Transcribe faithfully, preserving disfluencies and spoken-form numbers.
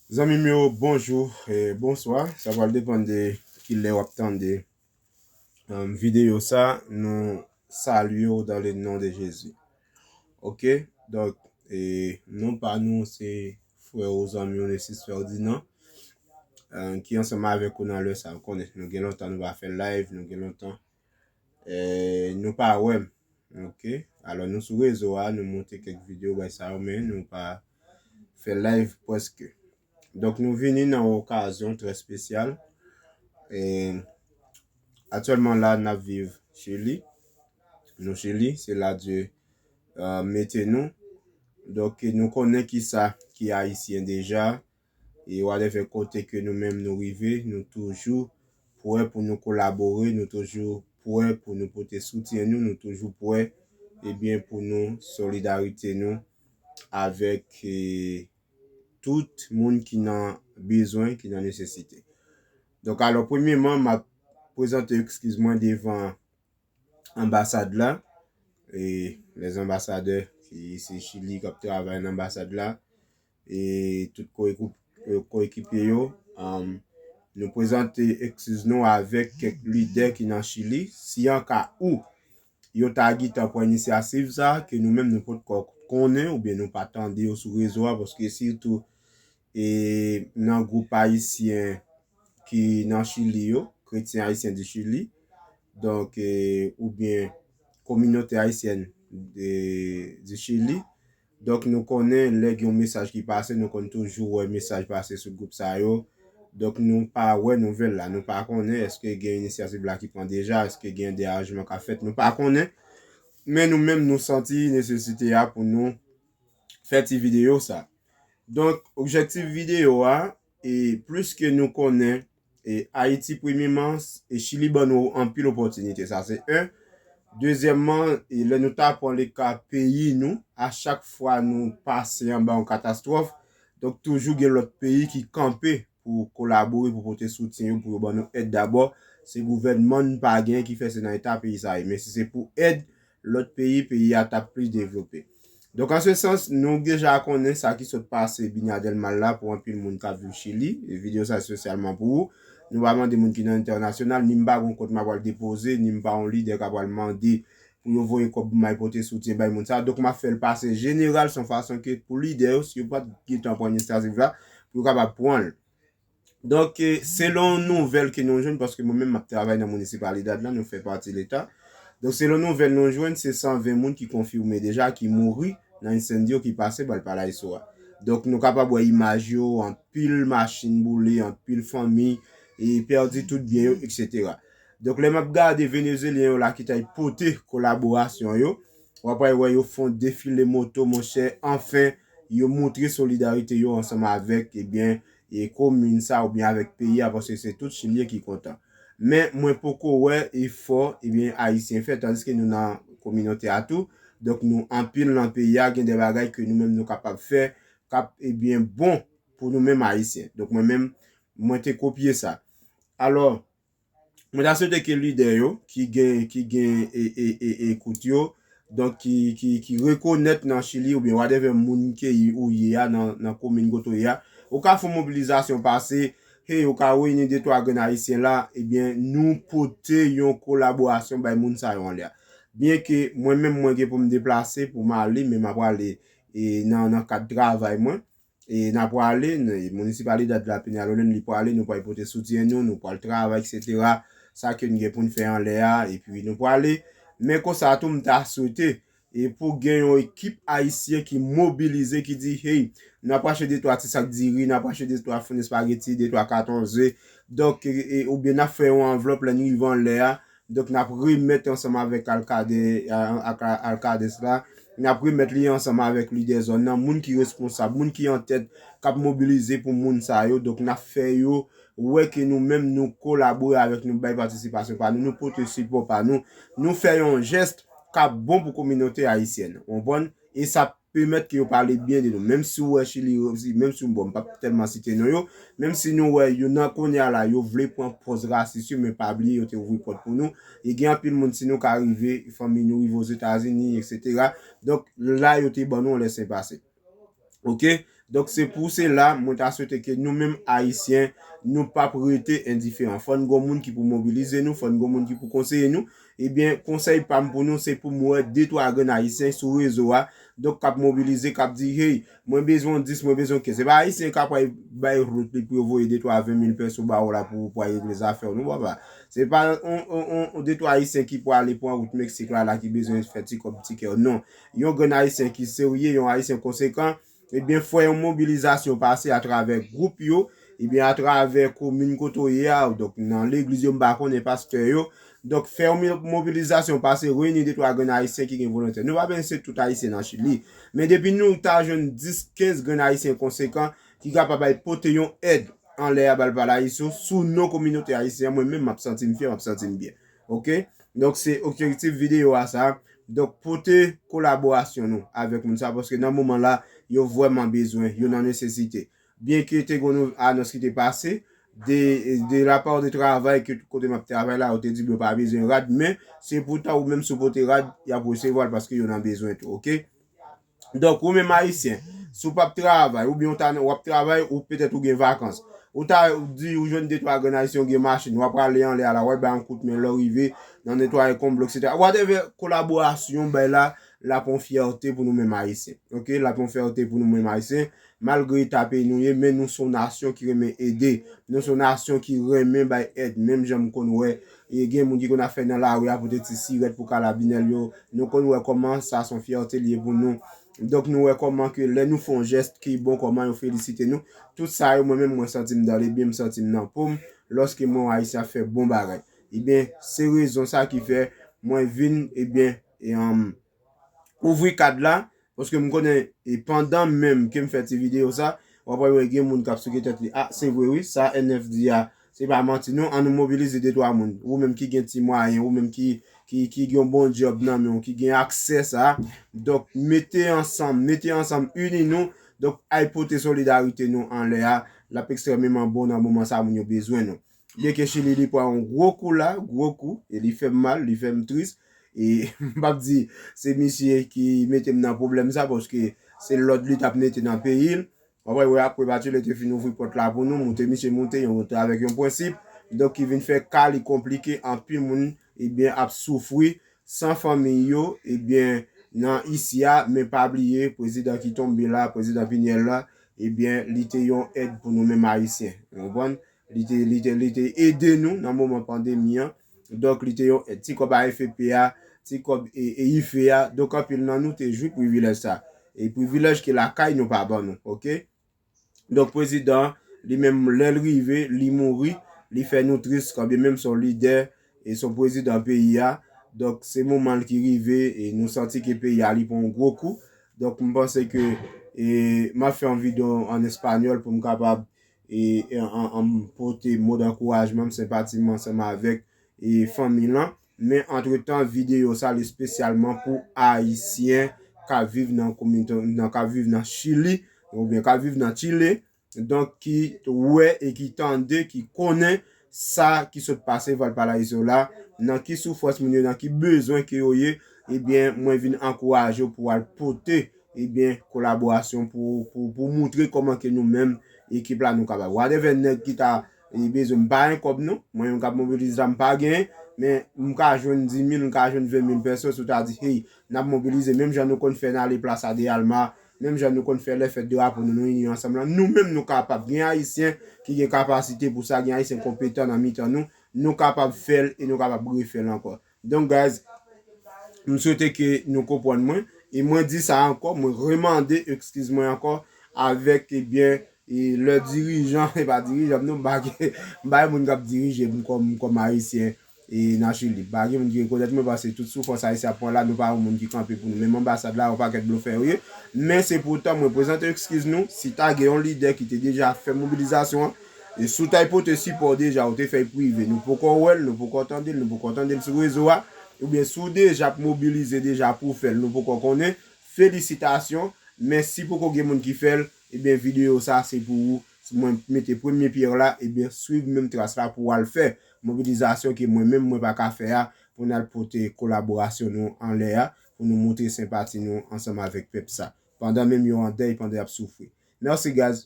Zanmi m yo, bonjou e bonswa. Sa pral depann de kilè w ap tande um, videyo sa. Nou salye w dans le nom de Jésus. Ok? Donk, e, non pa nou se frè ou zanmi ou Nesis Ferdinand, um, ki ansanm avèk ou nan lè sa. Ou konnen, nou gen lontan nou pa fè live, nou gen lontan e, nou pa wè m. Ok? Alò, nou sou rezo a, nou monte kèk videyo, bay sa yo, men nou pa fè live prèske. Donk, nou vini nan yon okazyon trè espesyal. E, aktyèlman la, n ap viv Chili. Nou Chili, se la Dye e, mete nou. Donk, nou konnen ki sa ki Ayisyen deja. E whatever kote ke nou menm nou rive, nou toujou prè pou nou kolabore, nou toujou prè pou nou pote soutyen nou, nou toujou prè, ebyen, pou nou solidarite nou avèk e, tout moun ki nan bezwen, ki nan nesesite. Donk, alò, premyeman, m ap prezante, eskiz mwen, devan anbasad la, e les ambassadeurs ki se Chili k ap travay nan anbasad la, e tout koekip- e, koekipye yo. Um, nou prezante eskiz nou avèk kèk lidè ki nan Chili. Si an ka ou, yo ta gentan pran inisyativ sa, ke nou menm nou potko konnen, oubyen nou pa tande yo sou rezo a, paske sitou e, nan gwoup ayisyen ki nan Chili yo, Kretyen Ayisyen di Chili, donk, e, oubyen Kominote Ayisyèn de, di Chili. Donk, nou konnen lè gen yon mesaj ki pase, nou konn toujou wè mesaj pase sou gwoup sa yo. Donk, nou pa wè nouvèl la, nou pa konnen èske gen inisyativ la ki pran deja, èske gen de aranjman k ap fèt, nou pa konnen. Men nou menm, nou santi nesesite a pou nou fè ti videyo sa. Donk, objektif videyo a, e plis ke nou konnen, e Ayiti premyeman, e Chili ban nou anpil opòtinite, sa se en. Dezyèmman, e lè nou ta pran le ka peyi nou, a chak fwa nou pase anba yon katastwòf, donk toujou gen lòt peyi ki kanpe pou kolabore, pou pote soutyen yo, pou yo ban nou èd dabò. Se gouvènman n pa gen ki fè se nan eta peyi sa ye. Men si se pou èd lòt peyi, peyi a t ap plis devlope. Donk, an se sans, nou deja konnen sa ki sot pase Binya Del Mar la pou anpil moun k ap viv Chili. E videyo sa espesyalman pou ou. Nou pa mande moun ki nan entènasyonal, ni m pa gon kont m ap pral depoze, ni m pa yon lidè k ap pral mande pou yo voye kòb pou m al pote soutyen bay moun sa. Donk, m ap fè l pase jeneral, se yon fason ke pou lidè yo, si yo pa t gentan pran inisyativ la, pou yo kapab pran l. Donk, e, selon nouvèl ke nou jwenn, paske mwen menm m ap travay nan minisipalidad la, nou fè pati leta. Donk, selon nouvèl nou jwenn, se san ven moun ki konfime deja ki mouri nan ensendyo ki pase Valparaíso a. Donk, nou kapab wè imaj yo, anpil machin boule, anpil fanmi e pèdi tout byen yo, etsetera. Donk, lè m ap gade Venezuelyen yo la ki t al pote kolaborasyon yo, w ap wè yo fè yon defile moto, monchè, anfen, yo montre solidarite yo ansanm avèk, ebyen, e komin sa oubyen avèk peyi a, paske se tout Chilyen ki kontan. Men mwen poko wè efò, ebyen, Ayisyen fè, tandiske nou nan kominote a tou. Donk, nou anpil nan peyi a, gen de bagay ke nou menm nou kapab fè, k ap, ebyen, bon pou nou menm Ayisyen. Donk, mwen menm, mwen te kopye sa. Alò, mwen ta swete ke lidè yo ki gen, ki gen e, e, e, ekout yo, donk ki, ki, ki rekonèt nan Chili oubyen whatever moun ke y- ou ye a nan, nan komin kote w ye a, ou ka fè yon mobilizasyon pase, hey, ou ka reyini de twa grenn ayisyen la, ebyen, nou pote yon kolaborasyon bay moun sa yo anlè a. Byen ke mwen menm mwen gen pou m deplase pou m ale, men m ap prale e, nan, nan kad travay mwen. E n a prale, n- municipalidad la Peñalolén, li prale, nou pral pote soutyen nou, nou pral travay, etsetera. Sa ke n gen pou n fè anlè a, epi nou prale. Men konsa tou, m ta swete, e pou gen yon ekip ayisyen ki mobilize, ki di, hey, n ap achte de twa ti sak diri, n ap achte de twa foun espageti, de twa katon ze, donk, e, e, oubyen n ap fè yon anvlòp lè n rive anlè a, donk, n ap remèt ansanm avèk alkade, a- ak a- alkades la, n ap remèt li ansanm avèk lidè zòn nan, moun ki responsab, moun ki antèt, k ap mobilize pou moun sa yo. Donk, n ap fè yo wè ke nou menm, nou kolabore avèk nou, bay patisipasyon pa nou, nou pote sipò pa nou, nou fè yon jès k ap bon pou kominote ayisyèn. Ou konprann? E sa pèmèt ke yo pale byen de nou. Menm si w wè Chili, menm si, bon, m p ap tèlman site non yo, menm si nou wè yo nan kounye a la, yo vle pran pòz rasis yo, men pa bliye yo te ouvri pòt pou nou. E gen anpil moun, si nou ka rive, fanmi nou rive Ozetazini, etsetera. Donk, la yo te ban nou yon lèsepase. Oke? Donk, se pou sela, mwen ta swete ke nou menm Ayisyen, nou p ap rete endiferan. Fò n gon moun ki pou mobilize nou, fò n gon moun ki pou konseye nou. Ebyen, konsèy pa m pou nou, se pou m wè de twa grenn Ayisyen sou rezo a, donk k ap mobilize, k ap di, hey, mwen bezwen dis, mwen bezwen kenz. Se pa Ayisyen k ap pral bay rout li pou yo voye de twa ven mil peso ba ou la pou, pou al regle zafè w, non, papa. Se pa on, on, on, on de twa Ayisyen ki prale pran wout Meksik la, la ki bezwen fè ti kòb, ti kè, non. Yon grenn Ayisyen ki serye, yon Ayisyen konsekan, ebyen, fè yon mobilizasyon pase atravè gwoup yo, ebyen, atravè komin kote w ye a, donk, nan legliz yo, m pa konnen pastè yo. Donk, fè yon mi-, mobilizasyon pase, reyini de twa grenn Ayisyen ki gen volonte. Nou pa bezwen se tout Ayisyen nan Chili. Men depi nou ta jwenn dis, kenz grenn Ayisyen konsekan ki kapab al pote yon èd anlè a Valparaíso, sou non kominote ayisyen, mwen menm, m ap santi m fyè, m ap santi m byen. Oke? Donk, se objektif videyo a sa. Donk, pote kolaborasyon nou avèk moun sa, paske nan moman la, yo vrèman bezwen, yo nan nesesite. Byenke te gon yon anons ki te pase, de, de la part de travay ke kote m ap travay la, yo te di m yo pa bezwen rad, men se poutan ou menm si w pote rad, y ap resevwa l paske yo nan bezwen tou, oke? Donk, ou menm Ayisyen, si w p ap travay, oubyen w ta, w ap travay, ou petèt ou gen vakans, ou ta di ou jwenn de twa grenn Ayisyen, ou gen machin, w ap prale anlè a la, w ap bay yon kout men lè w rive nan netwaye konblo, etsetera. Whatever kolaborasyon w bay la, l ap yon fyète pou nou menm Ayisyen. Oke? L ap yon fyète pou nou menm Ayisyen. Malgre eta peyi nou ye, men nou se yon nasyon ki renmen ede. Nou se yon nasyon ki renmen bay èd. Menm jan m konn wè, e gen moun ki konn ap fè nan lari a pote ti sirèt pou kalabinè l yo. Nou konn wè kòman sa se yon fyète li ye pou nou. Donk, nou wè kòman ke lè nou fè yon jès ki bon, kòman yo felisite nou. Tout sa yo, mwen menm, mwen santi m dan le byen, m santi m nan po m. Lòske mwen, yon Ayisyen ap fè bon bagay. Ebyen, se rezon sa ki fè mwen vin, ebyen, e, um, ouvri kad la, paske m konnen, e pandan menm ke m fè ti videyo sa, w ap wè gen moun k ap souke tèt li. Ah, se vre wi, sa N F di a, se pa manti non, ann nou mobilize de twa moun. Ou menm ki gen ti mwayen, ou menm ki, ki, ki gen yon bon djòb nan men w, ki gen aksè sa. Donk, mete ansanm, mete ansanm, ini nou. Donk, al pote solidarite nou anlè a, l ap ekstrèmeman bon nan moman sa moun yo bezwen nou. Byenke Chili li pran yon gwo kou la, gwo kou, e li fè m mal, li fè m tris. E m p ap di se misye ki mete m nan pwoblèm sa, paske se lòd li t ap mete nan peyi l. W ap wè apre Bachelet te fin ouvri pòt la pou nou, moute misye moute, yon moute avèk yon prensip. Donk, ki vin fè ka li konplike, anpil moun, ebyen, ap soufri san fanmi yo, ebyen, nan isi a, men pa bliye, prezidan ki tonbe la, prezidan Pinyèl la, ebyen, li te yon èd pou nou menm Ayisyen. Ou konprann? Li te, li te, li te ede nou nan moman pandemi an. Donk, li te yon èd. Ti kòb A F P a, ti kòb e, e I F E a. Donk, anpil nan nou te jwi privilèj sa. E privilèj ke lakay nou pa ban nou, oke? Donk, prezidan, li menm, lè l rive, li mouri, li fè nou tris, kanmenm se yon lidè, e se yon prezidan peyi a. Donk, se moman l ki rive, e nou santi ke peyi a, li pran yon gwo kou. Donk, m panse ke, e, m ap fè yon videyo an espanyòl pou m kapab e, e, an, an, an pote mo dankourajman m, senpati m ansanm avèk, e, fanmi lan. Men antretan, videyo sa, li espesyalman pou Ayisyen k ap viv nan kominote, nan, k ap viv nan Chili, oubyen k ap viv nan Chile, donk ki wè e ki tande, ki konnen sa ki sot pase Valparaíso la, nan ki soufrans moun yo, nan ki bezwen ke yo ye, ebyen, mwen vin ankouraje w pou w al pote ebyen, kolaborasyon pou, pou, pou moutre kòman ke nou menm, ekip la, nou kapab. Whatever nèg ki ta, e, bezwen m pa gen kòb non, mwen menm k ap mobilize la, m pa gen, men m ka jwenn dis mil, m ka jwenn ven mil pèsòn, si w ta di, hey, n ap mobilize, menm jan nou konn fè n ale Plaza de Armas, menm jan nou konn fè lè fèt drapo nou, nou ini ansanm lan, nou menm nou kapab. Gen Ayisyen ki gen kapasite pou sa, gen Ayisyen konpetan nan mitan nou, nou kapab fè l e nou kapab refè l ankò. Donk, guys, m swete ke nou konprann mwen. E mwen di sa ankò, mwen remande eskiz mwen ankò avèk, ebyen, e lè dirijan, e pa dirijan m non, m pa gen, m pa gen moun k ap dirije m kòm, kòm Ayisyen e nan Chili. M pa gen moun ki rekonèt mwen paske tout soufrans Ayisyen ap pran la, nou pa yon moun ki kanpe pou nou. Menm anbasad la, yon pakèt blofè yo ye. Men se poutan mwen prezante eskiz nou, si ta gen yon lidè ki te deja fè mobilizasyon an, e si w ta pote sipò w deja, ou te fè l prive, nou poko wè l, nou poko tande l, nou poko tande l sou rezo a, oubyen si w deja ap mobilize deja pou w fè l, nou poko konnen, felisitasyon, men si poko gen moun ki fè l, ebyen videyo sa se pou ou, mwen mete premye pyè la, ebyen swiv menm tras la pou w al fè mobilizasyon ke mwen menm mwen pa ka fè a, pou n al pote kolaborasyon nou anlè a, pou nou moutre senpati nou ansanm avèk pèp sa. Pandan menm yo an dèy, pandan y ap soufri. Merci, guys.